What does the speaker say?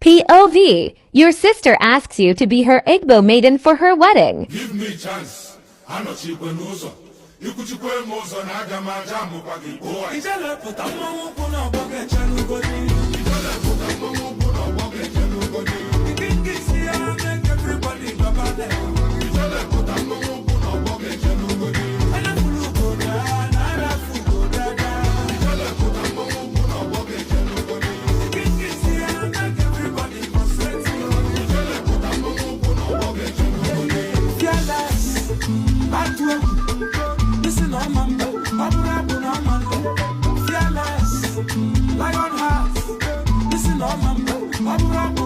POV, your sister asks you to be her Igbo maiden for her wedding. Give me chance, anọchikwe n'ụzọ, ikwuchikwe m ụzọ na aga m aja amụkwa gị kpụọ. Ijele pụta, mmanwụ ụkwụ n'ọgbọ ga-eche n'ugodi. Ijele pụta, mmanwụ ụkwụ n'ọgbọ ga-eche n'ugodi. Ikinga isi ya make everybody dọbale. Ijele pụta, mmanwụ ụkwụ n'ọgbọ ga-eche n'ugodi. Elefuru ugoda na arafu ugodada. Ijele pụta, mmanwụ ụkwụ n'ọgbọ ga-eche n'ugodi. Ikinga isi ya make everybody prostrate. Ijele pụta, mmanwụ ụkwụ n'ọgbọ ga-eche n'ugodi. Fearless, atụ egwu, isi na ọma mba, ọ bụrụ abụ na ọma nle. Fearless, lion heart, isi na ọma mba, ọ bụrụ abụ.